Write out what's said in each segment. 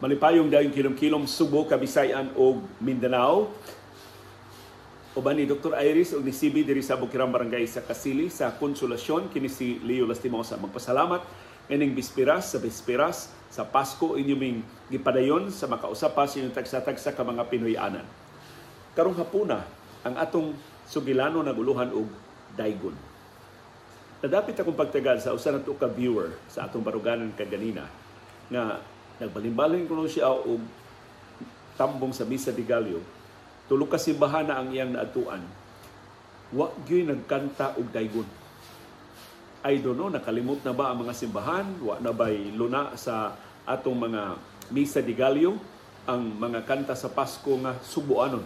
Malipayong dayong kilom-kilom, Subo, Kabisayan ug Mindanao. Uban ni Dr. Iris ug ni CB diri sa Bukirang Barangay sa Kasili sa Konsolasyon, kini si Leo Lastimosa. Magpasalamat ining bispiras sa bispiras sa Pasko inyo ming gipadayon sa makausap pa sa inyong tagsa-tagsa ka mga Pinoy-anan. Karong hapuna ang atong sugilano naguluhan og daygon. Nadapit akong pagtagal sa usa nato ka viewer sa atong baruganan kaganina nga nagbalimbalin kuno siya og tambong sa Misa de Gallo. Tulo ka simbahan na ang iyang naadtuan. Wa gyud nagkanta og daygon. I don't know, nakalimot na ba ang mga simbahan? Wa na ba'y luna sa atong mga Misa de Gallo ang mga kanta sa Pasko nga subuanon?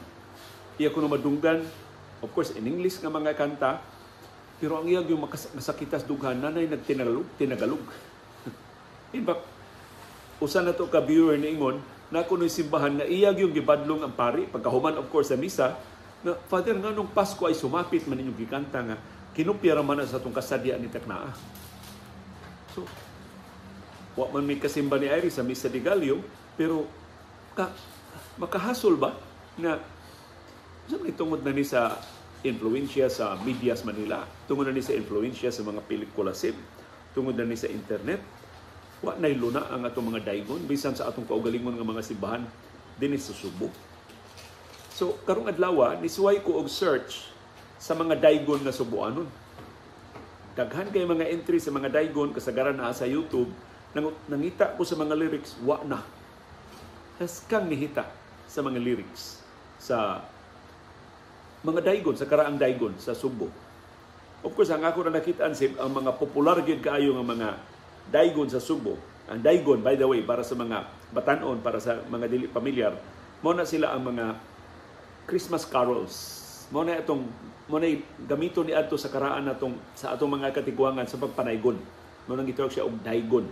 Iya ko na madunggan, of course, in English nga mga kanta, pero ang iyang yung masakitas dughan, nanay nagtinagalog, tinagalog. In fact, usa na to ka viewer niingon na kuno'y simbahan nga iyag yung gibadlong ang pari, pagkahuman of course sa misa, na, "Father, nga nung Pasko ay sumapit man inyong gikanta nga kinupya man na sa atong kasadya ni Taknaa?" So, wa man may kasimba ni Iris sa Misa de Gallo, pero makahasol ba na sa may tungod na ni sa influensya sa medias Manila, tungod na ni sa influensya sa mga pelikula sib, tungod na ni sa internet, wa na'y luna ang atong mga daygon bisan sa atong kaugalingon nga mga simbahan dinhi sa Subo? So karong adlaw nisuway ko og search sa mga daygon nga subuanon. Daghan kay mga entry sa mga daygon, kasagaran naa sa YouTube. Nangita ko sa mga lyrics, wa na. Haskang nihita sa mga lyrics sa mga daygon, sa karaang daygon sa Subo. Of course, ang ako na nakitaan sib ang mga popular gyud kaayo nga mga daygon sa Subo. Ang daygon, by the way, para sa mga batanon, para sa mga dili pamilyar, mao na sila ang mga Christmas carols. Mao na gamito ni adto sa karaan natong sa atong mga katiguangan sa pagpanaygon. Mao nang gitawag siya og daygon.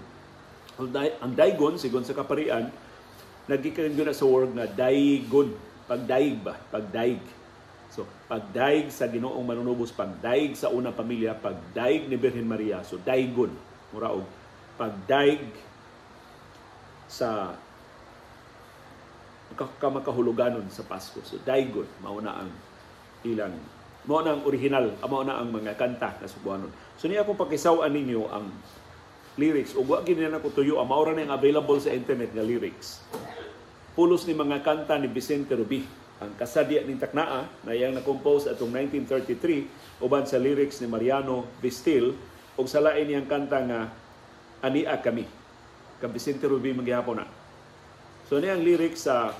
Ang daygon, sigon sa kaparian, nagikan gyud na sa word nga daygon, pagdaig ba, pagdaig. So, pagdaig sa Ginoong Manunubos, pagdaig sa unang pamilya, pagdaig ni Birhen Maria. So, daygon. Mura og pagdaig sa kamakahuluganon sa Pasko. So, daygon, mao na ang ilang, mao na ang original, mao na ang mga kanta na subuanon. So, niya akong pakisaw-an ninyo ang lyrics. Ug wa gid na ko tuyo, ang mao ra na ang available sa internet nga lyrics. Pulos ni mga kanta ni Vicente Rubi, ang kasadya ning Taknaa na iyang na-compose atong 1933 uban sa lyrics ni Mariano Vistil ug sa lain niyang kanta nga Ania Kami. Kang Vicente Rubi manggihapon na. So niya ang lyrics sa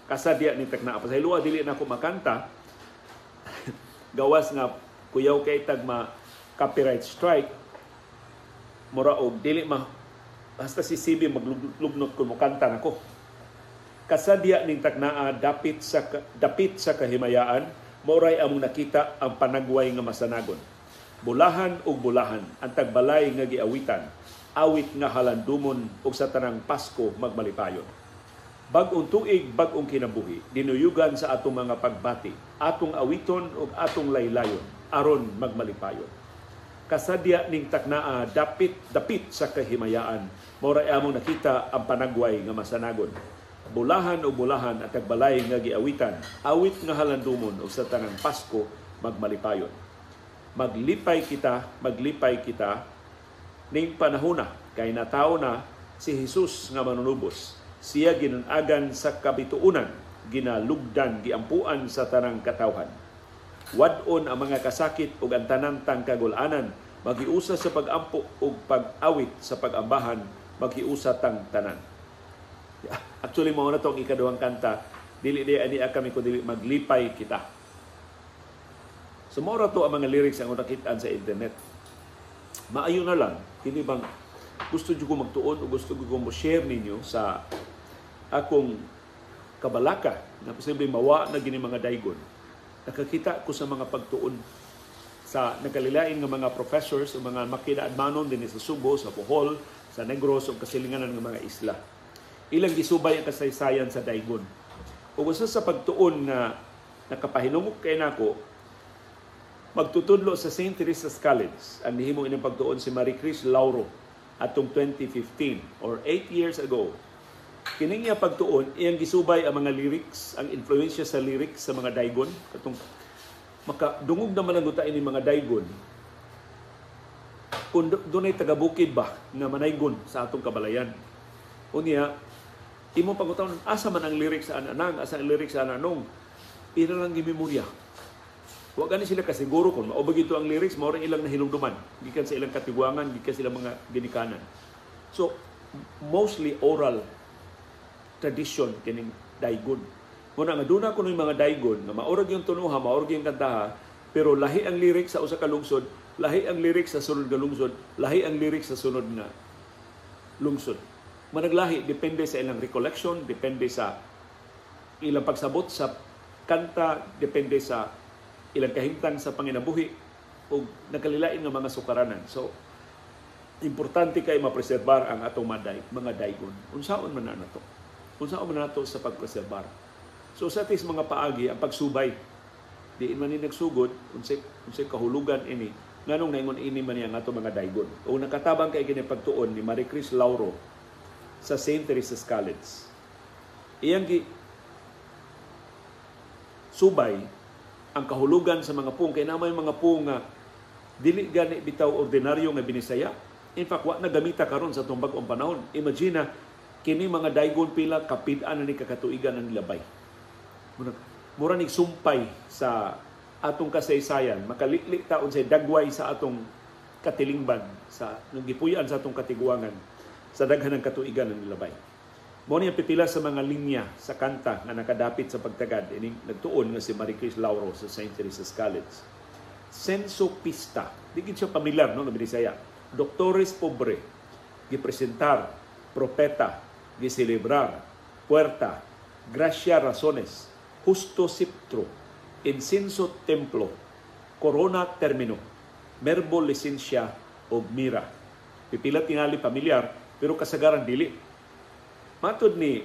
kasadya ning Taknaa. Pasayloa, dili na ako makanta gawas nga kuyaw kay tag ma copyright strike, mura og dili ma basta si CB maglugnot kung mokanta nako. Kasadya ning Taknaa, dapit sa kahimayaan, mauray among nakita ang panagway nga masanagon. Bulahan ug bulahan ang tagbalay nga giawitan, awit nga halandumon ug sa tanang Pasko magmalipayon. Bag-ong tuig, bag-ong kinabuhi, dinuyugan sa atong mga pagbati, atong awiton ug atong laylayon, aron magmalipayon. Kasadya ning Taknaa, dapit dapit sa kahimayaan, mauray among nakita ang panagway nga masanagon. Bulahan o bulahan at tagbalay nga giawitan, awit nga halandumon o sa tanang Pasko magmalipayon. Maglipay kita, maglipay kita ning panahona kay natawo na si Jesus nga manunubos. Siya ginunagan sa kabituonan, ginalugdan, giampuan sa tanang katawhan. Wad-on ang mga kasakit ug ang tanan tang kagul-anan, magiusa sa pag-ampo ug pag-awit sa pag-ambahan, magiusa tang tanan. Actually, mao na to ang ikaduhang kanta. Dili di ani kami kun dili maglipay kita. So mao ra to ang mga lyrics ang nakitaan sa internet. Maayo na lang kini bang gusto jud ko magtuon o gusto ko mo share ninyo sa akong kabalaka na posible mawa na gini mga daygon. Nakakita ko sa mga pagtuon sa nagkalilain nga mga professors o mga makinaadmanon dinhi sa Subo, sa Bohol, sa Negros o kasilinganan ng mga isla. Ilang gisubay ang kasaysayan sa daygon. Ug usa sa pagtuon nga nakapahinungok kay nako, magtutudlo sa St. Teresa's College ang nihimo ining pagtuon si Marie Chris Lauro atong 2015 or 8 years ago. Kining iya pagtuon, iyang gisubay ang mga lyrics, ang influensya sa lyrics sa mga daygon. Katong makadungog naman ang guta ini mga daygon. Kung dunay taga-bukid ba nga manaygon sa atong kabalayan. Unya, imo pangutaon, asa man ang lyrics sa ananang, asa ang lyrics sa ananong, ila lang gimemorya. Wa gani sila kasiguro kung mao ba gito ang lyrics, mao ilang nahinumduman gikan sa ilang katiguangan, gikan sa ilang mga ginikanan. So, mostly oral tradition kining daygon. Muna nga duna kuno mga daygon nga maorag yung tunuha, maorag yung kantaha, pero lahi ang lyrics sa usa ka lungsod, lahi ang lyrics sa sunod nga lungsod, lahi ang lyrics sa sunod nga lungsod. Managlahi depende sa ilang recollection, depende sa ilang pagsabot sa kanta, depende sa ilang kahimtang sa panginabuhi o nagkalilain nga mga sukaranan. So, importante kay mapreserbar ang atong mga daygon. Unsaon man na nato? Unsaon man nato sa pagpreserbar? So, sa atis mga paagi, ang pagsubay, diin man ni nagsugod, unsay kahulugan ini, nganong naingon ini man niya ang atong mga daygon. O nakatabang kay kini pagtuon ni Marie Chris Lauro sa St. Teresa's College. Iyang gi subay ang kahulugan sa mga pung, kay namay mga pung nga dili gani bitaw ordinaryo nga binisaya. In fact, wa na gamita karon sa atong bag-ong panahon. Imagine na kini mga daygon pila kapid-an na ni kakatuigan ang nilabay. Mura nig sumpay sa atong kasaysayan, makalili ta unsay dagway sa atong katilingban, sa gipuy-an sa atong katiguangan sa daghan ng katuigan ang nilabay. Mao ni ang pipila sa mga linya sa kanta nga nakadapit sa pagtagad ining nagtuon nga si Marie Chris Lauro sa St. Teresa's College. Senso pista, di gid siya pamilyar no nga binisaya. Doctores pobre, gipresentar, propeta, giselebrar, puerta, gracia razones, justo siptro, insenso templo, corona termino, merbo lisensya og mira. Pipila tingali pamilyar pero kasagaran dili. Matod ni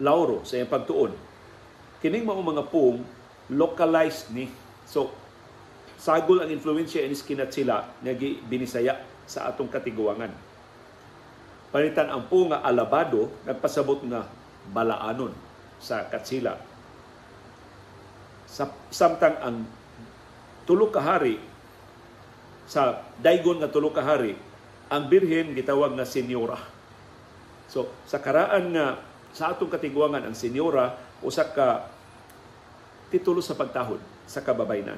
Lauro sa iyang pagtuon, kining mao mga poong localized ni. So, sagol ang influensya inis kinatsila nga gibinisaya sa atong katiguangan. Panitan ang poong nga alabado nagpasabot nga balaanon sa katsila. Samtang ang tulo ka hari sa daygon nga tulo ka hari, ang birhen gitawag nga senyora. So, sa karaan nga sa atong katiguangan ang senyora usa ka titulo sa pagtahod sa kababaynan.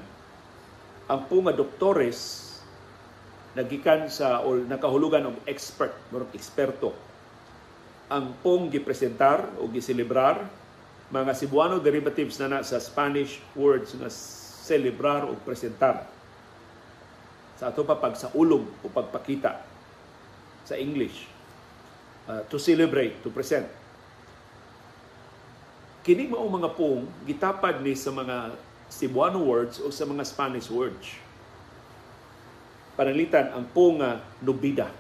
Ang po nga doktores nagikan sa o nakahulugan og expert, murag eksperto. Ang pong gipresentar o giselebrar mga Cebuano derivatives na sa Spanish words nga celebrar o presentar. Sa ato pa pagsaulog o pagpakita sa English. To celebrate, to present. Kini mao mga pong gitapad ni sa mga Cebuano words o sa mga Spanish words. Pananglitan ang pong nobida.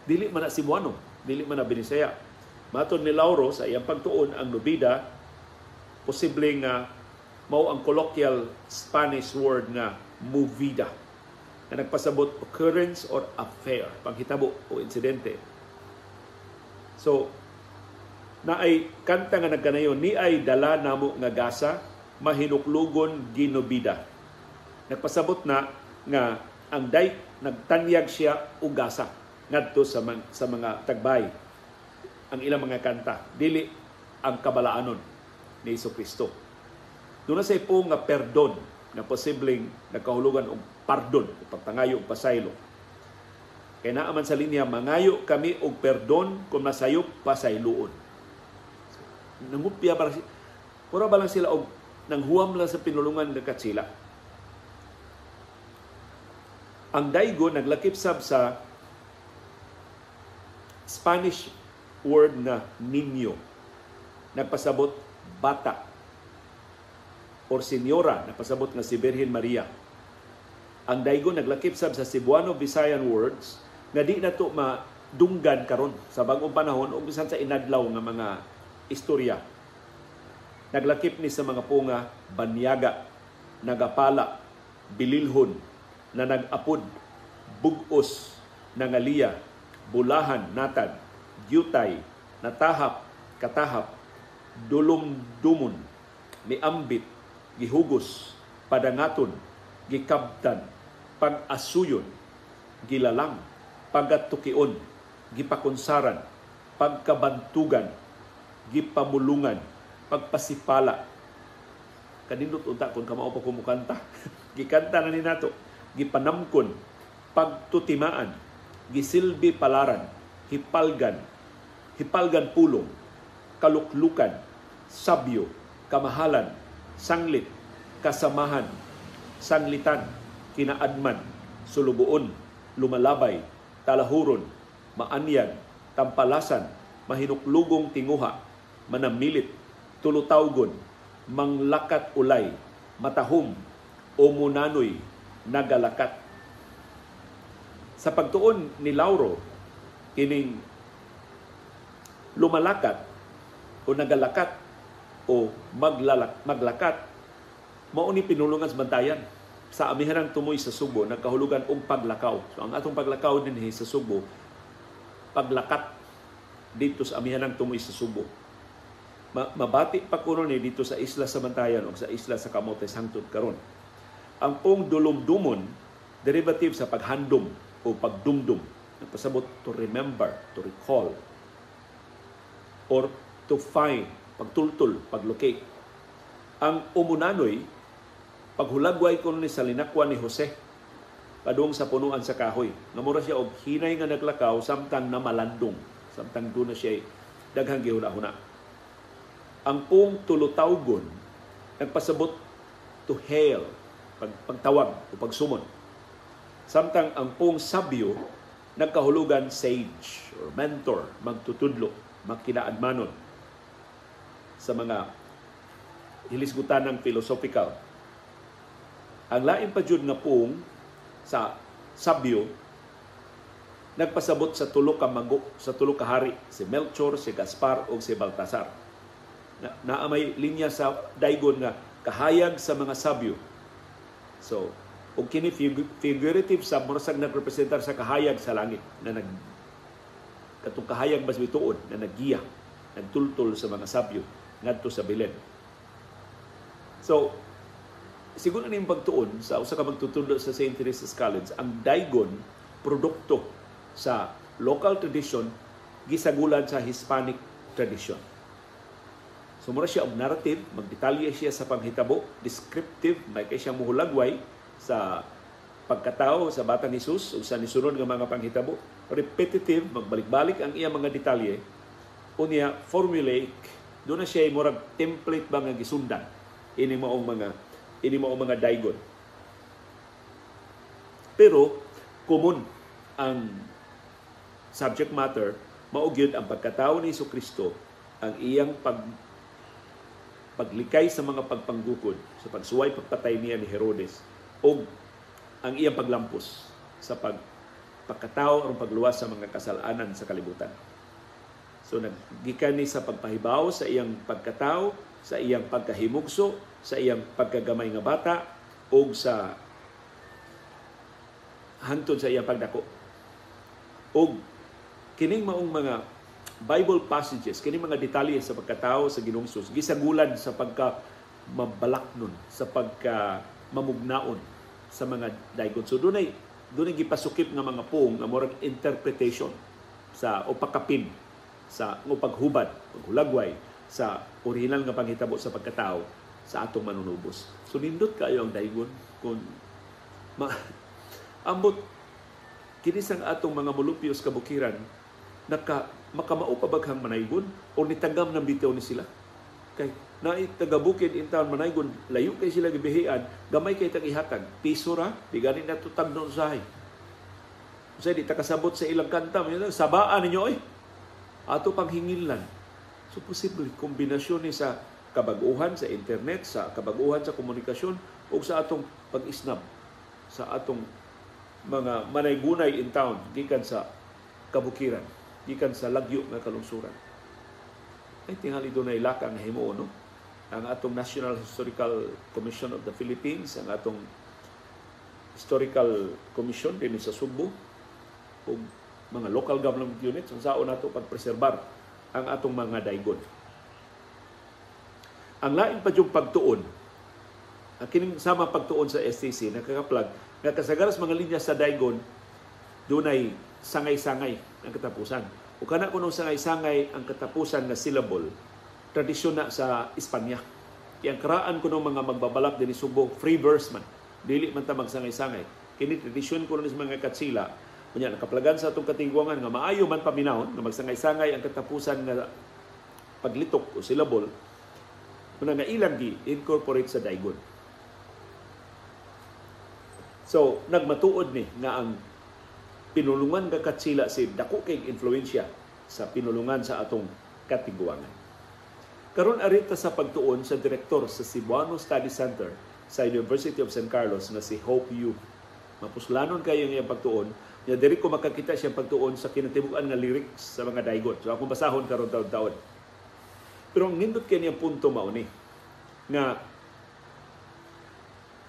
Dili man na Cebuano, dili man na Binisaya. Matod ni Lauro sa iyang pagtuon, ang nobida posible nga mao ang colloquial Spanish word nga movida na nagpasabot occurrence or affair, panghitabo o insidente. So, naay kanta nga nagkanayon, ni ay dala namo nga gasa, mahinuklugon ginobida. Nagpasabot na nga ang day nagtanyag siya og gasa ngadto sa mga tagbay ang ilang mga kanta, dili ang kabalaanon ni Jesucristo. Doon na sa po nga perdon na posibleng nagkahulugan og pardon o pagpangayo og pasaylo. Kaya naaman sa linya, mangayo kami og perdon kung nasayop pasayloon. Nangupya ba pura ba lang sila og nanghuam lang sa pinulungan ng katsila. Ang daygo naglakip sab sa Spanish word na niño. Nagpasabot bata or senyora, nagpasabot nga si Birhen Maria. Ang daygo naglakip sab sa Cebuano Visayan words nga di na to madunggan karon sa bag-ong panahon o bisan sa inadlaw nga mga istorya. Naglakip ni sa mga punga banyaga, nagapala, bililhon, na nag-apod, bugos, nangaliya, bulahan, natad, gyutay, Natahap, katahap, dulumdumon, miambit, gihugos, padangaton, gikabtan, pag-asuyon, gilalang, pagatukion, gipakunsaran, pagkabantugan, gipamulungan, pagpasipala. Kanindot unta kung kamao pa kumukanta. Gikanta na ni nato. Gipanamkon, pagtutimaan, gisilbi palaran, hipalgan, hipalgan pulong, kaluklukan, sabyo, kamahalan, sanglit, kasamahan, sanglitan, kinaadman, sulubuon, lumalabay, talahuron, maanyan, tampalasan, mahinuklugong tinguha, manamilit, tulutawgon, manglakat ulay, matahom, o munanoy, nagalakat. Sa pagtuon ni Lauro, kining lumalakat o nagalakat o maglakat, mao ni pinulungan sa Bantayan. Sa amihanang tumoy sa Sugbo, nagkahulugan og paglakaw. So ang atong paglakaw dinhi sa Sugbo, paglakat dito sa amihanang tumoy sa Sugbo. Mabati pa kuno ni dito sa isla sa Bantayan o sa isla sa Camotes hangtod karon. Ang pong dulumdumon, derivative sa paghandom o pagdumdum. Nagpasabot to remember, to recall, or to find, pagtultul, paglocate. Ang umunanoy, paghulagway kuno ni sa linakwan ni Jose padung sa punuan sa kahoy. Namura siya og hinay nga naglakaw samtang namalandong, samtang doon na siya daghang gihuna-huna. Ang pong tulutawgon nagpasabot to hail, pagtawag o pagsumon. Samtang ang pong sabyo nagkahulugan sage or mentor, magtutudlo, magkinaadmanon sa mga hilisgutan ng philosophical. Ang lain pa jud nga pong sa sabyo nagpasabot sa tulo ka mago, sa tulo ka hari, si Melchor, si Gaspar ug si Baltasar. Naa may linya sa daygon nga kahayag sa mga sabyo. So, ug kini figurative sa murag nagrepresentar sa kahayag sa langit na nag katong kahayag mas bituon na naggiya, nagtultol sa mga sabyo ngadto sa Belen. So, siguro na yung pagtuon sa usa ka magtutudlo sa St. Teresa's College, ang daygon produkto sa local tradition gisagulan sa Hispanic tradition. So mura siya og narrative, magdetalye siya sa panghitabo, descriptive, may kay siya muhulagway sa pagkatao sa batang Jesus ug sa nisunod nga mga panghitabo, repetitive, magbalik-balik ang iya mga detalye, unya formulaic, doon na siya murag template ba nga gisundan ini maong mga daygon. Pero common ang subject matter, mao gyud ang pagkatao ni Jesucristo, ang iyang paglikay sa mga pagpanggukod, sa pagsuway pagpatay niya ni Herodes, o ang iyang paglampos sa pagkatao aron pagluwas sa mga kasalanan sa kalibutan. So naggikan ni sa pagpahibaw sa iyang pagkatao, sa iyang pagkahimugso, sa iyang pagkagamay nga bata, o sa hangtod sa iyang pagdako. Og kining maong mga Bible passages, kining mga detalye sa pagkatao sa Ginoong Hesus, gisagulan sa pagka mabalaknon, sa pagka mamugnaon sa mga daygon. So dunay gipasukip nga mga puong nga murag interpretation sa o pakapin sa o paghubad, paghulagway sa orihinal nga panghitabo sa pagkatao sa atong manunubos. So nindot kayo ang daygon kung ambot kini sang atong mga mulupios kabukiran naka makamao pa baghang manaygon o nitagam ng bitaw ni sila. Kay naay taga-bukid in town manaygon, layo kay sila gibihian, gamay kay tag ihatag, piso ra, di gani na tutag noon usahay. Usahay di ta kasabot sa ilang kanta, sabaan ninyo oy. Ato pang hingilan. So posible kombinasyon ni sa kabag-uhan sa internet, sa kabag-uhan sa komunikasyon o sa atong pag-isnab sa atong mga manaygunay in town gikan sa kabukiran, gikan sa lagyo nga kalungsuran. Ay tingali dunay lakang himuon, no? Ang atong National Historical Commission of the Philippines, ang atong Historical Commission dinhi sa Sugbo ug mga local government units unsaon nato pagpreserbar ang atong mga daygon. Ang lain pa yung pagtuon, ang kining sama pagtuon sa STC, nakakaplag, nga kasagaran sa mga linya sa daygon, dunay sangay-sangay ang katapusan. O kana kuno sangay-sangay ang katapusan nga syllable, tradisyon na sa Espanya. Kaya ang karaan kuno mga magbabalak dinhi Subo, free verse man. Dili man ta magsangay-sangay. Kini tradisyon kuno sa mga Katsila. Unya nakaplagan sa atong katigwangan nga maayo man paminawon nga magsangay-sangay ang katapusan nga paglitok o syllable, una nga ilang gi-incorporate sa daygon. So, nagmatuod ni nga ang pinulungan nga Katsila si dako kay influensya sa pinulungan sa atong katiguangan. Karon arita sa pagtuon sa direktor sa Cebuano Study Center sa University of San Carlos nga si Hope Yu. Mapuslanon kayo ang iyang pagtuon. Nya diri ko makakita siyang pagtuon sa kinatibuk-an nga lyrics sa mga daygon. So akong basahon karon taon-taon. Pero ang nindot kay niyang punto mao ni nga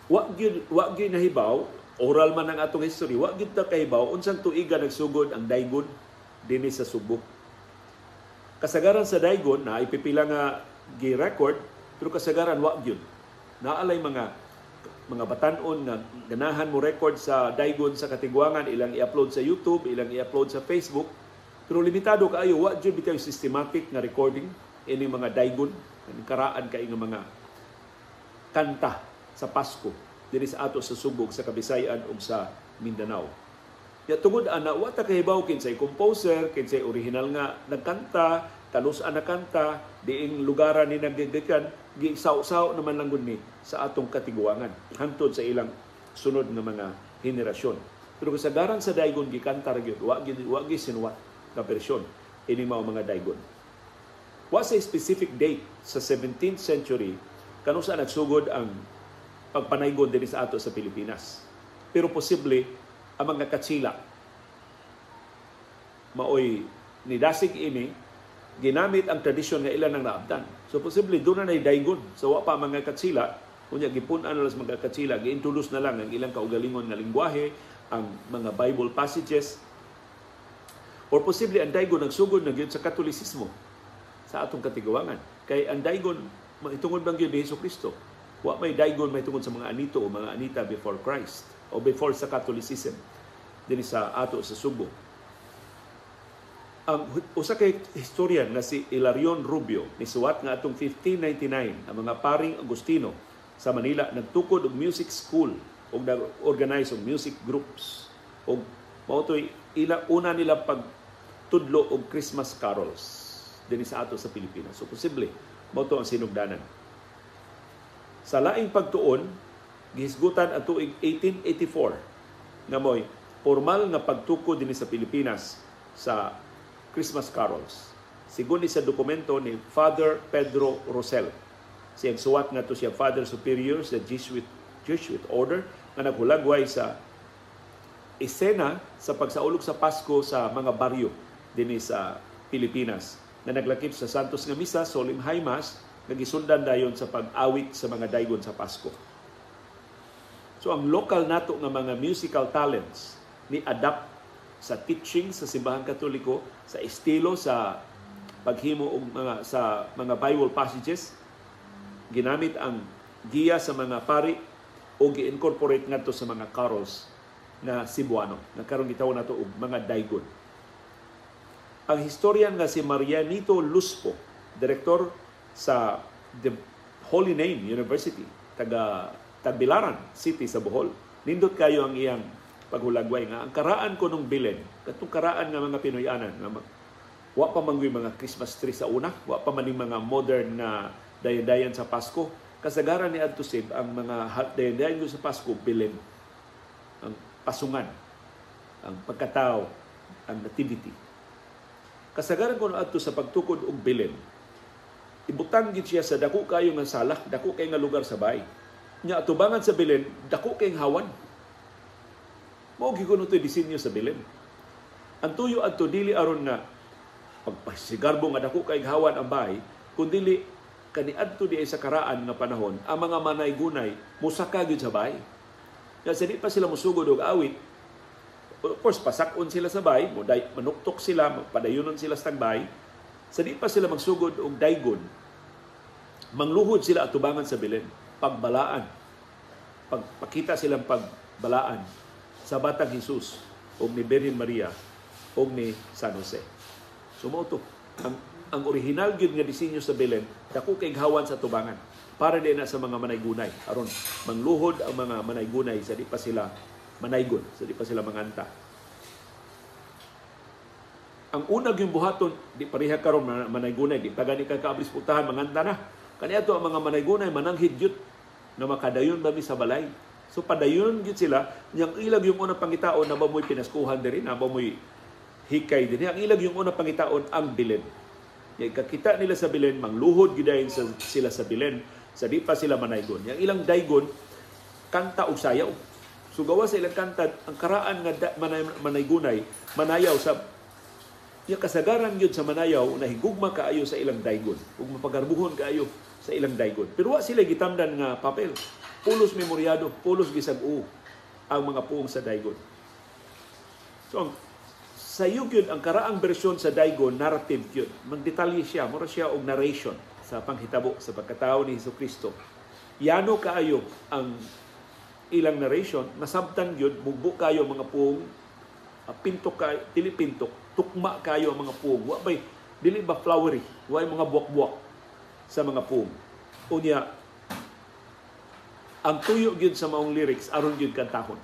wa gyud nahibaw, oral man ang atong history, wa gyud ta kahibaw unsang tuiga nagsugod ang daygon dinhi sa Subo. Kasagaran sa daygon na ipipila nga gi-record, pero kasagaran wa gyud. Naalay mga batan-on nga ganahan mo record sa daygon sa katigwangan, ilang i-upload sa YouTube, ilang i-upload sa Facebook, pero limitado kaayo, wa gyud bitaw systematic nga recording ini mga daygon, karaan kay nga mga kanta sa Pasko dinhi sa ato sa Subo, sa Kabisayan ug sa Mindanao. Ya tungod ana wa ta kahibaw kinsay composer, kinsay original nga nagkanta, kanus-a nakanta, diing lugaran ni naggigikan, gisaw-saw naman lang gud ni sa atong katiguangan hangtod sa ilang sunod nga mga henerasyon. Pero kasagaran sa daygon gikanta ra gyud, wa gyud sinuwat nga bersyon ini mao mga daygon. Wa sa specific date sa 17th century kanusa nagsugod ang pagpanaygon dinhi sa ato sa Pilipinas. Pero posible ang mga Katsila maoy nidasig ini, ginamit ang tradisyon nga ilan ang naabtan. So posible doon na daygon sa wa pa mga Katsila, unya gipun-an na sa mga Katsila, giintroduce na lang ang ilang kaugalingon nga lingwahe, ang mga Bible passages, or posible ang daygon nagsugod na gyud sa Katolisismo sa atong katiguangan. Kay ang daygon mahitungod bang gyud ni Hesus Kristo? Wa may daygon mahitungod sa mga anito o mga anita before Christ o before sa Catholicism dinhi sa ato sa Subo. Ang usa kay historian nga si Hilarion Rubio nisuwat nga atong 1599 ang mga paring Agustino sa Manila nagtukod og music school og nag-organize og music groups og mao toy ila una nila pagtudlo og Christmas carols dinhi sa ato sa Pilipinas. So posible mao to ang sinugdanan. Sa laing pagtuon, gihisgutan ang tuig 1884 nga mo'y formal nga pagtukod dinhi sa Pilipinas sa Christmas carols. Sigon ni sa dokumento ni Father Pedro Rosell. Siyang suwat nga to siya Father Superior sa Jesuit Order nga naghulagway sa esena sa pagsaulog sa Pasko sa mga baryo dinhi sa Pilipinas na naglakip sa Santos nga Misa, Solemn High Mass, nga gisundan dayon sa pag-awit sa mga daygon sa Pasko. So ang local nato nga mga musical talents ni adapt sa teaching sa Simbahang Katoliko, sa estilo sa paghimo og mga sa mga Bible passages, ginamit ang giya sa mga pari o gi-incorporate ngadto sa mga carols na Cebuano na karon gitawag nato og mga daygon. Ang historian nga si Marianito Luspo, direktor sa The Holy Name University, taga Tagbilaran City sa Bohol, nindot kayo ang iyang paghulagway nga ang karaan ko nung Belen, katong karaan nga mga Pinoyanan, nga wa pa man mga Christmas tree sa una, wa pa man mga modern na dayan-dayan sa Pasko. Kasagaran ni adto Sib, ang mga dayan-dayan sa Pasko, Belen, ang pasungan, ang pagkatao, ang nativity. Kasagaran ko adto sa pagtukod og Belen, ibutang gid siya sa dako kayo nga sala, dako kay nga lugar sa bahay. Nya atubangan sa Belen, dako kay hawan. Mao gyud kuno to'y disenyo sa Belen. Ang tuyo adto dili aron nga pagpasigarbo nga dako kay hawan ang bahay, kundili kaniadto di sa karaan nga panahon ang mga manay-gunay mosaka gyud sa bahay. Kasi di pa sila mosugod og awit, of course pasakon sila sa bahay, manuktok sila, padayonon sila sa tagbay. Sa di pa sila magsugod og daygon, mangluhod sila atubangan sa Belen, pagbalaan, pagpakita silang pagbalaan sa batang Jesus og ni Birhen Maria og ni San Jose. So mao to ang original gyud nga disenyo sa Belen, dako kay hawan sa tubangan para din na sa mga manaygunay, aron mangluhod ang mga manaygunay sa di pa sila manaygon, sa di pa sila manganta. Ang una gyud buhaton, di pareha karon manaygunay, di pa gani ka kaablis putahan manganta na. Kaniadto ang mga manaygunay mananghid gyud na makadayon ba mi sa balay. So padayon gyud sila, yang ilag yung unang pangitaon na ba mo'y pinaskuhan diri, na ba mo'y hikay diri. Ang ilag yung unang pangitaon ang Belen. Yang kakita nila sa Belen, mangluhod gyud sila sa Belen sa di pa sila manaygon. Yang ilang daygon kanta og sayaw. So gawa sa ilang kanta, ang karaan nga manaygunay manayaw sa yung kasagaran gyud sa manayaw na higugma kaayo sa ilang daygon ug mapagarbuhon kaayo sa ilang daygon. Pero wa sila gitamdan nga papel. Pulos memoryado, pulos gisag-o ang mga puong sa daygon. So ang sayo gyud ang karaang bersyon sa daygon, narrative gyud. Magdetalye siya, mura siya og narration sa panghitabo sa pagkatao ni Hesukristo. Yano kaayo ang ilang narration, masabtan gyud, mugbo kayo mga puong, pintok kayo, dili pintok, tukma kayo ang mga puong. Wa bay dili ba flowery, wa mga buwak-buwak sa mga puong. Unya ang tuyo gyud sa maong lyrics aron gyud kantahon.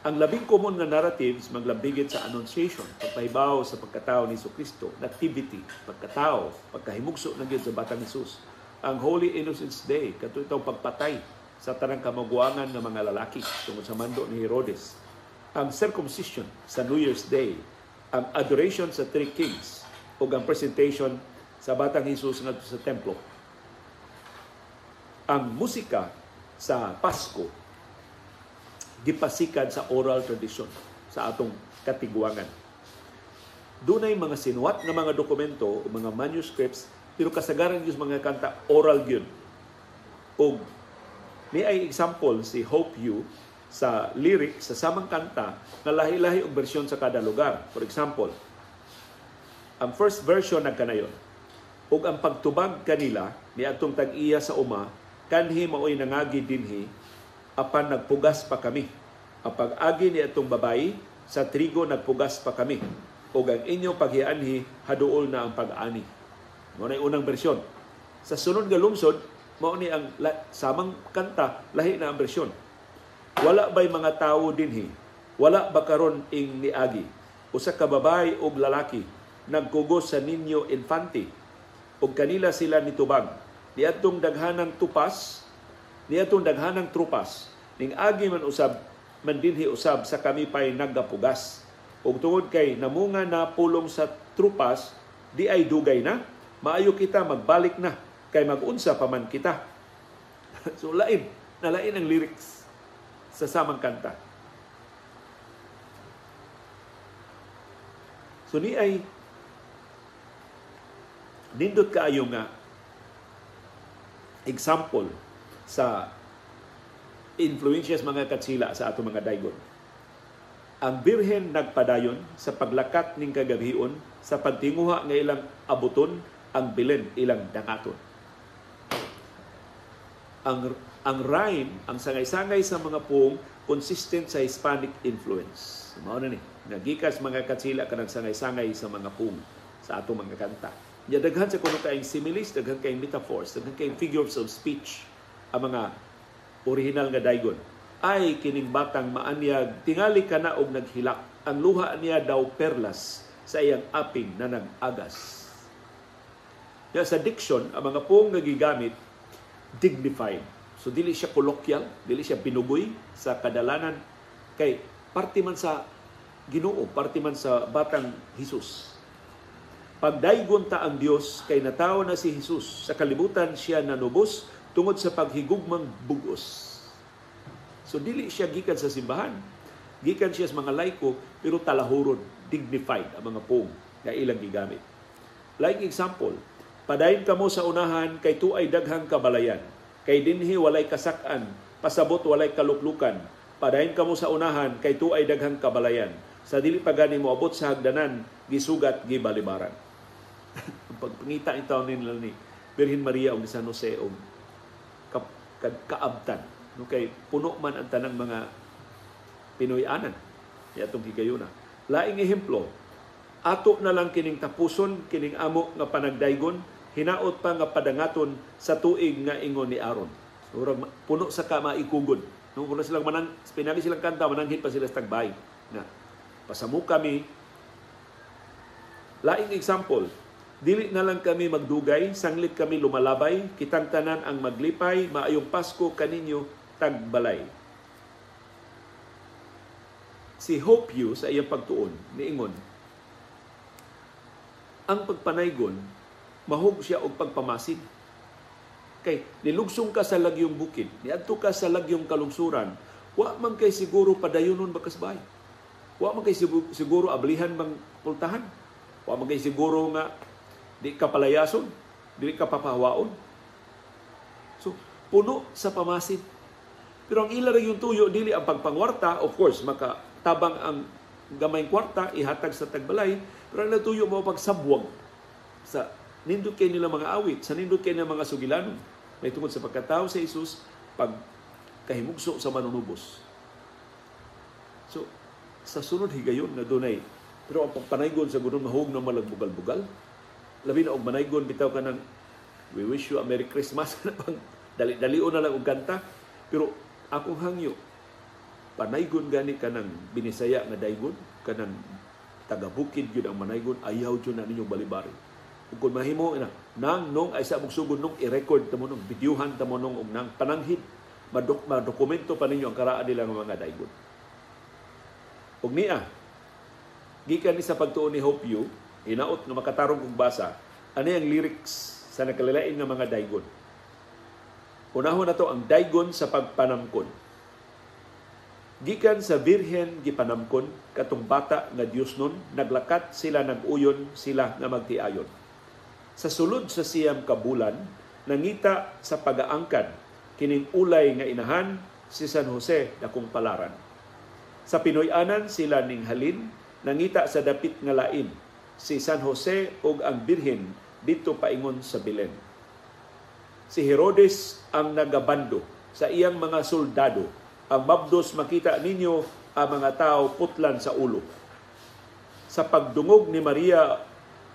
Ang labing common nga narratives maglambigit sa Annunciation, pagpahibaw sa pagkatao ni Jesucristo, nativity, pagkatao, pagkahimugso na gyud sa batang Jesus. Ang Holy Innocents Day, kadto itong pagpatay sa tanang kamaguangan nga mga lalaki tungod sa mando ni Herodes. Ang circumcision sa New Year's Day, ang adoration sa Three Kings, ug ang presentation sa batang Jesus ngadto sa templo. Ang musika sa Pasko gipasikan sa oral tradition sa atong katiguangan. Dunay mga sinuwat nga mga dokumento o mga manuscripts, pero kasagaran gyud mga kanta oral gyud. Og ni ay example si Hope You sa lyrics sa samang kanta nga lahi-lahi og bersyon sa kada lugar. For example, ang first version nagkanayon, ug ang pagtubag kanila ni atong tag-iya sa uma, kanhi maoy nangagi dinhi, apan nagpugas pa kami. Ang pag-agi ni atong babayi sa trigo nagpugas pa kami. Ug ang inyong paghianhi haduol na ang pag-ani. Mao na unang bersyon. Sa sunod nga lungsod, mao ni ang samang kanta, lahi na ang bersyon. Wala ba'y mga tawo dinhi? Wala ba karon ing niagi? Usa ka babae og lalaki nagkugos sa ninyo infante ug kanila sila nitubag. Niadtong daghanang tupas, niadtong daghanang trupas, ning agi man usab man dinhi usab sa kami pay naggapugas. Ug tungod kay namunga na pulong sa trupas, di ay dugay na, maayo kita magbalik na kay magunsa pa man kita. So lain, nalain ang lyrics sa samang kanta. So ni ay nindot kaayo nga example sa influensyas mga katsila sa atong mga daygon. Ang Birhen nagpadayon sa paglakat ning kagabhion, sa pagtinguha nga ilang abuton, ang Belen ilang dangaton. Ang rhyme, ang sangay-sangay sa mga poong consistent sa Hispanic influence. Mao na ni, nagikas mga katsila kanang sangay-sangay sa mga poong sa atong mga kanta. Ya daghan sa kuno kaayong similes, daghan kaayong metaphors, daghan kaayong figures of speech ang mga original nga daygon. Ay kining batang maanyag, tingali ka na og naghilak. Ang luha niya daw perlas sa iyang aping na nag-agas. Ya sa diction, ang mga poong nga gigamit dignified. So dili siya colloquial, dili siya binugoy sa kadalanan kay parte man sa Ginoo, parte man sa batang Hesus. Pagdaygon ta ang Dios kay natawo na si Hesus, sa kalibutan siya nanubos tungod sa paghigugmang bugos. So dili siya gikan sa simbahan, gikan siya sa mga laiko, pero talahuron, dignified ang mga poong na ilang gigamit. Like example, padayon kamo sa unahan kay tuay daghang kabalayan, kay dinhi walay kasak-an, pasabot walay kaluklukan. Padayon kamo sa unahan kay tuay daghang kabalayan, sa dili pa gani moabot sa hagdanan, gisugat gibalibaran. Ang pagpangita in taon nila ni Birhen Maria o ni San Jose o kaabtan. No, kay puno man ang tanang mga Pinoy-anan atong higayuna. Laing ehemplo, ato na lang kining tapuson, kining amo nga panagdaygon, hinaot pa nga padangaton sa tuig nga ingon ni Aaron. Murag puno sa kamaikugod. No, puno silang manang, pinagi silang kanta, mananghit pa sila sa tagbay. Na, pasamo kami. Laing example, dili na lang kami magdugay, sanglit kami lumalabay, kitang tanan ang maglipay, maayong Pasko kaninyo tagbalay. Si Hope Yu sa iyang pagtuon, niingon, ang pagpanaygon, mahug siya og pagpamasid. Kay nilugsong ka sa lagyong bukid, niadto ka sa lagyong kalungsuran, wa man kay siguro padayonon bakasbay. Wa man kay siguro ablihan bang pultahan. Wa man kay siguro nga di ka palayason, di ka papahawaon. So, puno sa pamasid. Pero ang ila rin yung tuyo, dili ang pagpangwarta, of course, makatabang ang gamayng kwarta, ihatag sa tagbalay, pero ang natuyo mo pagsabwag sa nindot kay nila mga awit, sa nindot kay nila mga sugilanon. May tungod sa pagkatao sa Jesus, pagkahimugso sa manunubos. So, sa sunod higayon na dunay, pero ang pagpanaygon sa gunong mahug na malagbugal-bugal, labi na og manaygon bitaw ka ng we wish you a Merry Christmas, dali-dalion na lang og kanta. Pero akong hangyo, panaygon gani ka ng Binisaya nga daygon, kanang taga-bukid yun ang manaygon, ayaw yun na ninyong balibari. Ug kung mahimo na, nang nung ay sa mugsugod nung i-record tamo nung videohan tamo nung og nang pananghid, madokumento pa ninyo ang karaan nila ng mga daygon. Ug niya, gikan ni sa pagtuon ni Hope Yu, hinaot nga makatarong kong basa, ano ang lyrics sa nakalilain nga mga daygon. Unahon na to ang daygon sa pagpanamkon. Gikan sa Birhen gipanamkon, katong bata nga Dios nun, naglakat sila nag-uyon, sila nga magtiayon. Sa sulod sa 9 ka bulan, nangita sa pagaangkan, kining ulay nga inahan, si San Jose dakong palaran. Sa Pinoy-anan sila ning halin, nangita sa dapit nga lain, si San Jose ug ang Birhen dito paingon sa Belen. Si Herodes ang nagabando sa iyang mga soldado. Ang mabdos makita ninyo ang mga tao putlan sa ulo. Sa pagdungog ni Maria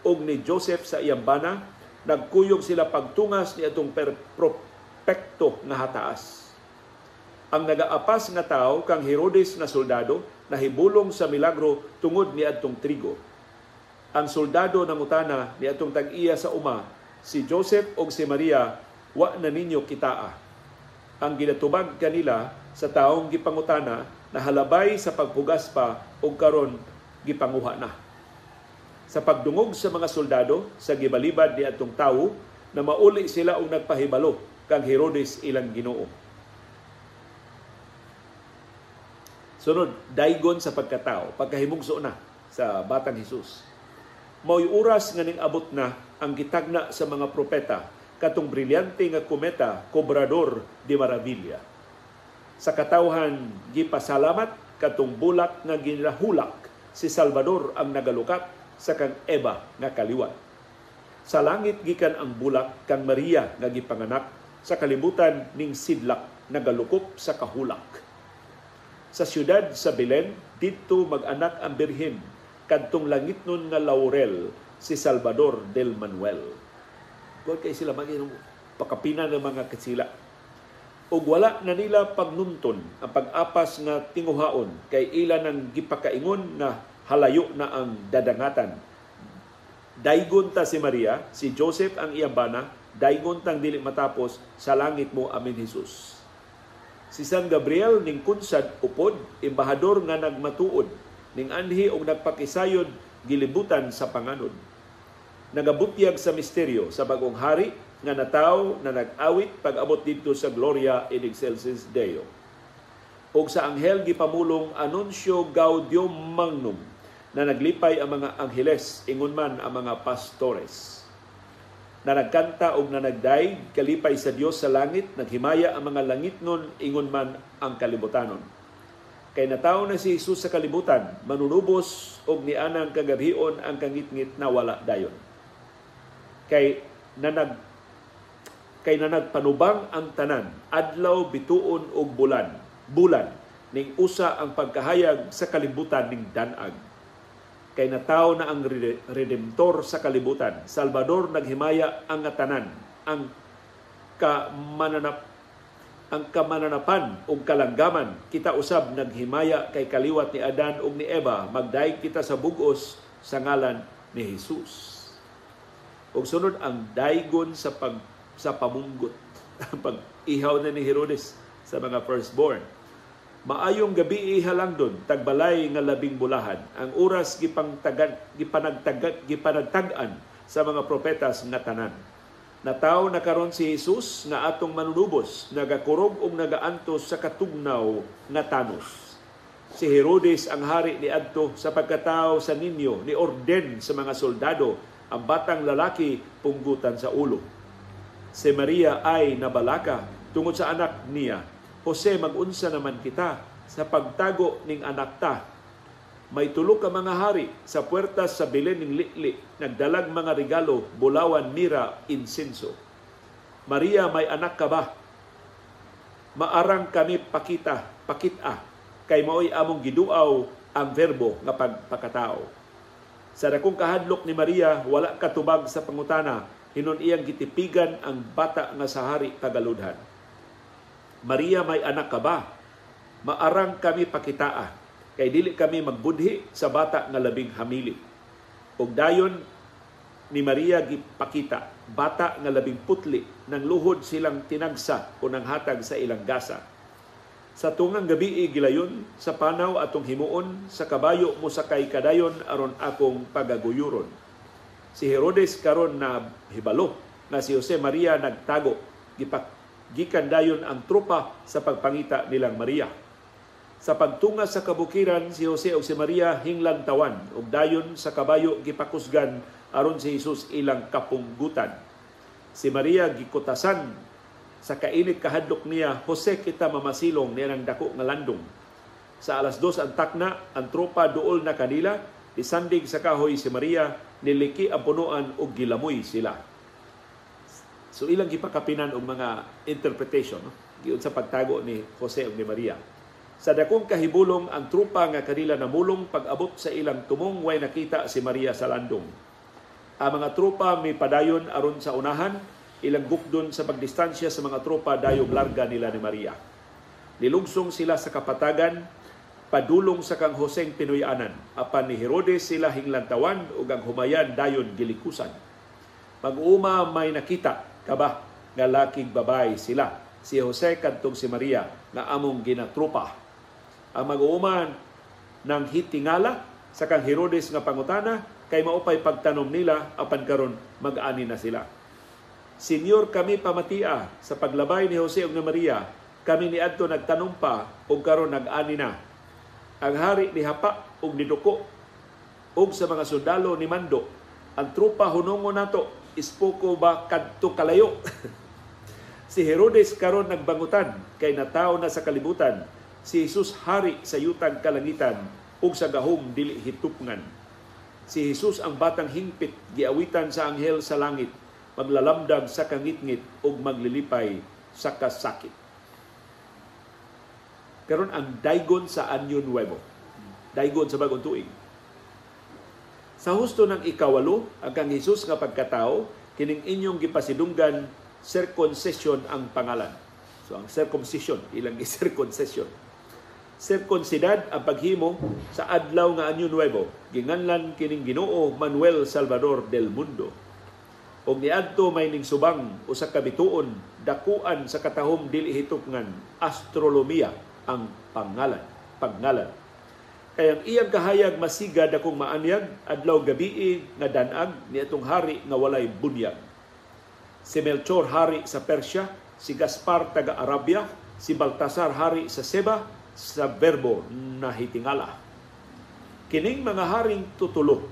ug ni Joseph sa iyang bana, nagkuyog sila pagtungas ni atong propekto nga hataas. Ang nagaapas nga tao kang Herodes nga soldado nahibulong sa milagro tungod ni atong trigo. Ang soldado nangutana ni atong tag-iya sa uma, si Joseph og si Maria, wa na ninyo kitaa. Ang ginatubag kanila sa taong gipangutana nahalabay sa pagpugas pa og karon gipanguha na. Sa pagdungog sa mga soldado sa gibalibad ni atong tawo, na mauli sila og nagpahibalo kang Herodes ilang Ginoo. Sunod, daygon sa pagkatao, pagkahimugso na sa batang Hesus. Mao'y oras nga ning abot na ang gitagna sa mga propeta, katong brilyante nga kometa, Cobrador de Maravilla. Sa katawhan gipasalamat katong bulak nga ginahulak, si Salvador ang nagalukat sa kang Eva nga kaliwat. Sa langit gikan ang bulak kang Maria nga gipanganak, sa kalibutan ning sidlak nagalukop sa kahulak. Sa siyudad sa Belen didto mag-anak ang birhen, kadtong langitnon nga laurel, si Salvador del Manuel. Kuan kay sila maging pakapina ng mga katsila. Ug wala na nila pagnunton ang pag-apas nga tinguhaon kay ila nang gipakaingon nga halayo na ang dadangatan. Daygon ta si Maria, si Joseph ang iyang bana, daygon tang dili matapos sa langit mo, amin Jesus. Si San Gabriel ning kunsad upod, embahador nga nagmatuod, ning anhi og nagpakisayod gilibutan sa panganod. Nagabutyag sa misteryo sa bagong hari nga nataw na nag-awit pag-abot didto sa Gloria in Excelsis Deo. Og sa anghel gipamulong Anuncio Gaudium Magnum na naglipay ang mga angheles, ingon man ang mga pastores. Na nagkanta og nanagdayeg kalipay sa Dios sa langit, naghimaya ang mga langitnon, ingon man ang kalibutanon. Kay nataw na si Jesus sa kalibutan, manunubos og nianang kagabhion ang kangitngit na wala dayon. Kay nanagpanubang ang tanan, adlaw, bituon ug bulan, bulan ning usa ang pagkahayag sa kalibutan ning danag. Kay nataw na ang Redemptor sa kalibutan, Salvador naghimaya ang tanan, ang kamananapan ug kalanggaman, kita usab naghimaya kay kaliwat ni Adan ug ni Eva, magdayeg kita sa bug-os sa ngalan ni Jesus. Ug sunod ang daygon sa pamunggot, pag-ihaw na ni Herodes sa mga firstborn. Maayong gabi ihalangdon, tagbalay nga labing bulahan. Ang oras gipanagtag-an sa mga propetas nga tanan. Nataw na karon si Jesus nga atong manunubos, nagakurog og nagaantos sa katugnaw nga tanos. Si Herodes ang hari ni adto sa pagkatao sa ninyo, ni orden sa mga soldado, ang batang lalaki punggutan sa ulo. Si Maria ay nabalaka tungod sa anak niya. Jose, magunsa naman kita sa pagtago ning anak ta. May tulo ka mga hari sa puwertas sa bilin ning litli, nagdalag mga regalo, bulawan, mira, insenso. Maria, may anak ka ba? Maarang kami pakita, kay maoy among giduaw ang verbo nga pagpakatao. Sa dakong kahadlok ni Maria, wala katubag sa pangutana, hinon iyang gitipigan ang bata nga sa hari pagaludhan. Maria, may anak ka ba? Maarang kami pakitaa, kay dili kami magbudhi sa bata nga labing hamili. Og dayon ni Maria gipakita, bata nga labing putli, nang luhod silang tinagsa o nang hatag sa ilang gasa. Sa tungang gabi gilayon, sa panaw atong himuon, sa kabayo mosakay kadayon aron akong pagaguyuron. Si Herodes karon na hibalo nga si Jose Maria nagtago, gikan dayon ang tropa sa pagpangita nilang Maria. Sa pagtunga sa kabukiran, si Jose ug si Maria hinglantawan, ug dayon sa kabayo gipakusgan aron si Jesus ilang kapunggutan. Si Maria gikutasan sa kainit kahadlok niya, Jose kita mamasilong niya ng dako nga landong. Sa 2:00 ang takna, ang tropa duol na kanila, isandig sa kahoy si Maria, niliki ang punuan ug gilamoy sila. So ilang gipakapinan og mga interpretation, no? Giun sa pagtago ni Jose ug ni Maria. Sa dakong kahibulong, ang trupa nga kanila namulong pag-abot sa ilang tumong, way nakita si Maria sa landong. Ang mga trupa may padayon aron sa unahan, ilang gukdon sa pagdistansya sa mga tropa dayong larga nila ni Maria. Nilugsong sila sa kapatagan, padulong sa kang Joseng Pinoyanan. Apan ni Herodes sila hinglantawan ug ang humayan dayon gilikusan. Mag-uuma may nakita kaba nga laking babay sila, si Jose kadtong si Maria nga among ginatrupa. Ang mag-uuma ng hitingala sa kang Herodes nga pangutana kay maupay pagtanom nila apan karon mag-ani na sila. Senyor, kami pamatia sa paglabay ni Jose ug ni Maria, kami niadto nagtanom pa ug karon nag-ani na. Ang hari ni hapa ug niduko ug sa mga sundalo ni mando. Ang trupa hunongo nato, ispoko ba kadto kalayo? Si Herodes karon nagbangutan kay nataw na sa kalibutan. Si Jesus hari sa yutang kalangitan ug sa gahom dili hitupngan. Si Jesus ang batang hingpit giawitan sa anghel sa langit, maglalamdag sa kangitngit ug maglilipay sa kasakit. Karon ang daygon sa Año Nuevo, daygon sa bagong tuig. Sa husto ng 8, ang kang Jesus nga pagkatao, kining inyong gipasidunggan, circumcision ang pangalan. So ang circumcision, ilang circumcision. Circumcidad ang paghimo sa adlaw nga Año Nuevo. Ginganlan kining Ginoo Manuel Salvador del Mundo. Og niadto may ning subang usa ka bituon dakuan sa katahom dili hitupngan, astrolomiya ang pangalan, pagngalan. Kay ang iyang kahayag masiga dakong maanyag, adlaw gabii nga danag niadtong hari nga walay bunyag. Si Melchor hari sa Persia, si Gaspar taga Arabia, si Baltasar hari sa Seba, sa verbo nahitingala. Kining mga haring tutulo,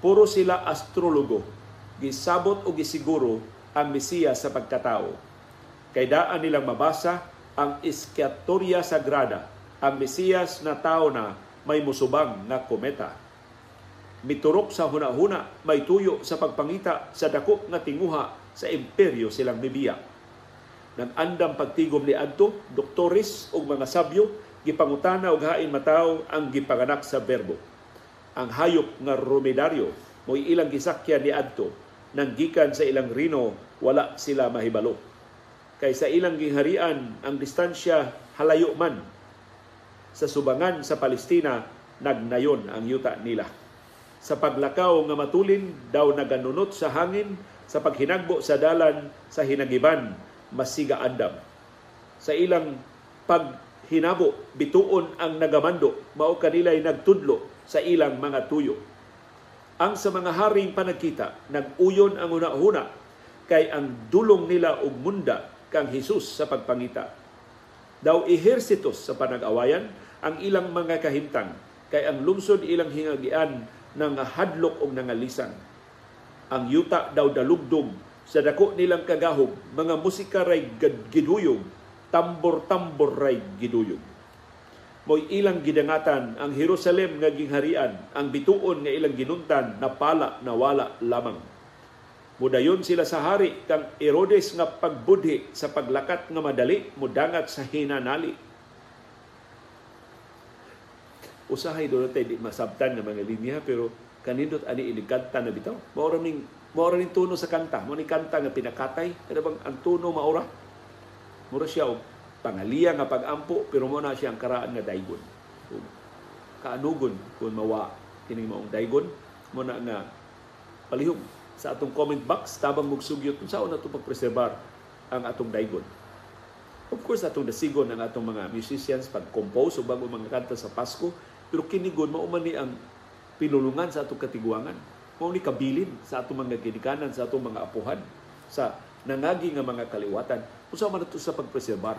puro sila astrologo, gisabot o gisiguro ang Mesiyas sa pagkatao. Kay daan nilang mabasa ang Escritura Sagrada, ang Mesiyas na tao na may musubang nga kometa. Miturok sa hunahuna, may tuyo sa pagpangita sa dako nga tinguha sa imperyo silang mibiya. Nag-andam pagtigom ni adto, doktores ug mga sabyo, gipangutana og hain mataw ang gipanganak sa verbo. Ang hayop nga romedaryo mo'y ilang gisakyan ni adto, nang gikan sa ilang rino wala sila mahibalo. Kay sa ilang gingharian ang distansya halayo man, sa subangan sa Palestina nagnayon ang yuta nila. Sa paglakaw nga matulin daw naganunot sa hangin, sa paghinagbo sa dalan sa hinagiban masiga andam. Sa ilang paghinabo bituon ang nagamando, mao kanila'y nagtudlo sa ilang mga tuyo. Ang sa mga haring panagkita nag-uyon ang hunahuna, kay ang dulong nila og munda kang Hesus sa pagpangita. Daw ehersitos sa panag-awayan ang ilang mga kahimtang, kay ang lungsod ilang hingagian nangahadlok og nangalisan. Ang yuta daw dalugdog sa dako nilang kagahog, mga musika ray giduyog, tambor-tambor ray giduyog. Mo'y ilang gidangatan ang Jerusalem nga gingharian, ang bituon nga ilang ginuntan napala nawala lamang. Mudayon sila sa hari kang Herodes nga pagbudhi sa paglakat nga madali, mudangat sa hinanali. Usahay doon tayo di masabtan ng mga linya, pero kanindot ani iligkanta na bitaw. Maura ning tono sa kanta. Mao ni kanta nga pinakatay. Kada bang ang tono maura? Mura siya og pangaliya nga pag-ampo, pero mo na siya ang karaan nga daygon. Kaanugon kung mawa kining maong daygon, mo na nga palihog sa atong comment box tabang mugsugyot kung saan nato pagpreserbar ang atong daygon. Of course, atong dasigon ang atong mga musicians pag-compose o bago mga kanta sa Pasko, pero kinigon mao man ni ang pinulungan sa atong katiguangan. Mao ni kabilin sa atong mga ginikanan, sa atong mga apuhan, sa nangagi nga mga kaliwatan. Unsa man ato sa pagpreserbar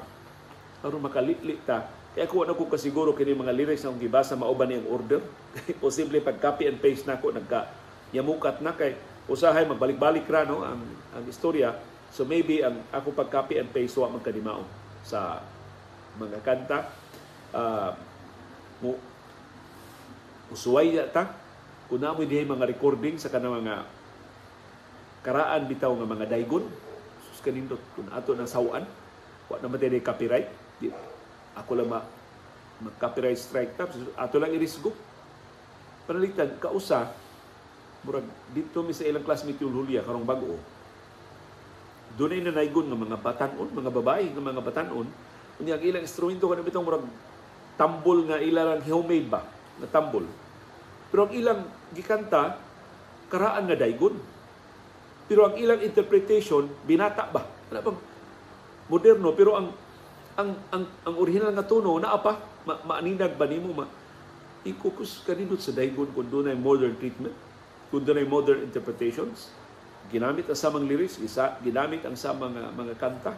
aron makalitlit ta. Kaya ako na ko kasiguro kini mga lyrics akong gibasa mao ba ni ang order. Posible pag copy and paste nako nagka yamukat na kay usahay magbalik-balik ra no ang istorya. So maybe ang ako pag copy and paste wa magkadimao sa mga kanta. Mo usuway ta kun namoy dihay mga recording sa kanang mga karaan bitaw nga mga daygon. Sus kanindot kun ato nang sawan, wa naman tayo copyright. Di, ako lang mag-copyright strike ta, ato lang irisgo. Panalitan kausa murag dito mi sa ilang classmate yung Julia karong bag-o. Dunay nanaygon nga mga batan-on, mga babae nga mga batan-on, unya ang ilang instrumento kanang bitong murag tambol nga ila lang homemade ba, nga tambol. Pero ang ilang gikanta karaan nga daygon. Pero ang ilang interpretation binata ba? Wala bang moderno, pero ang original nga tono naa pa, maaninag ba nimo ma ikukus kanindot sa daygon kung dunay modern treatment, kung dunay modern interpretations. Ginamit ang samang lyrics, isa ginamit ang samang mga kanta.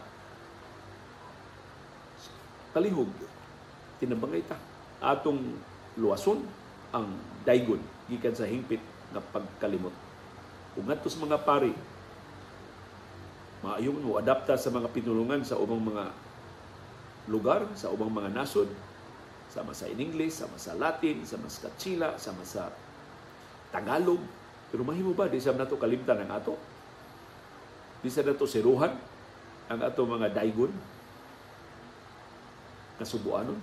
Palihog tinabangay ta atong luwason ang daygon gikan sa hingpit nga pagkalimot. Ug ngadto sa mga pari, maayo mo adapta sa mga pinulungan sa ubang mga lugar, sa ubang mga nasod, sama sa English, sama sa Latin, sama sa Katsila, sama sa Tagalog. Pero mahimo ba di sa nato kalimtan ang ato? Di sa nato siruhan ang ato mga daygon? Kasubuanon?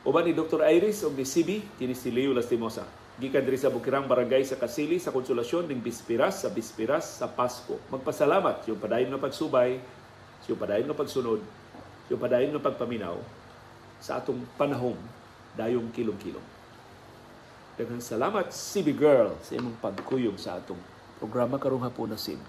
Uban ni Dr. Iris o ni CB, kini si Leo Lastimosa. Gikan diri sa Bukirang Barangay sa Kasili sa Konsolasyon ning bispiras sa bispiras sa Pasko. Magpasalamat yung padayon nga pagsubay, yung padayon nga pagsunod, yung padayon nga pagpaminaw sa atong panahom dayong kilong-kilong. Daghang salamat CB Girl sa imong pagkuyog sa atong programa karong hapon na Sib.